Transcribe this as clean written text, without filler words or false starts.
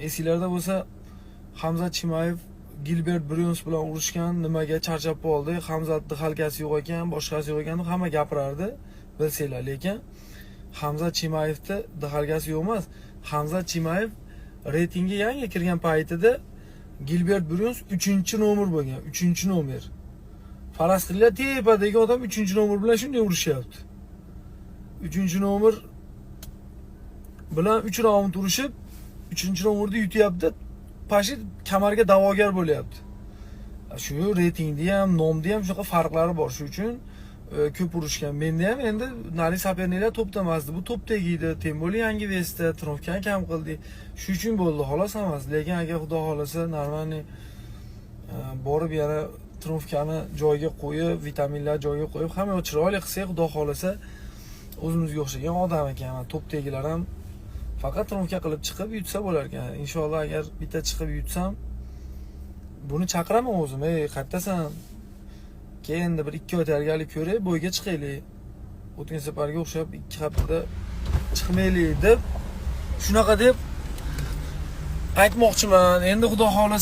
Esinglarda bo'lsa, Hamzat Chimayev Gilbert Bryons bilan urushgan, nimaga charchab qoldi, Hamzat дыхалка si yo'q ekan, boshqasi yo'q ekan deb hamma gapirardi, bilsanglar. Lekin Hamzat Chimayevni дыхалка si yo'q emas. Hamzat Chimayev reytingga yangi kirgan paytida Gilbert Bryons 3-nomer bo'lgan, 3-nomer. Faraz qilinglar, tepadagi odam 3-nomer bilan shunday urushyapti. 3-nomer bilan 3 raund urushib, 3-nomerda yutyapti. Почти kamarga da'vogar bo'lyapti. Shu reytingda ham, nomda ham shunaqa farqlari bor. Shu uchun ko'p urushgan. Menda ham endi nari соперник lar topda emasdi. Bu topdagi edi, тем более yangi вес da, тренировка ni kam qildik. Shu uchun bo'ldi, xolos hammasi. Lekin agar Xudo xohlasa, нормальный borib yana тренировка ni joyiga qo'yib, vitaminlar joyiga qo'yib, hamma yoq chiroyli qilsak, Xudo xohlasa, o'zimizga o'xshagan odam ekan. Mana topdagilar ham faqat тренировка qilib chiqib yutsa bo'lar ekan. Inshaalloh, agar bitta chiqib yutsam, buni chaqiraman o'zim. "Ey, qayerdasan? Keyin endi bir 2 oy tayyorgarlik ko'ray, бой ga chiqaylik. O'tgan safarga o'xshab 2 haftada chiqmaylik", deb shunaqa deb aytmoqchiman. Endi Xudo xohlasa.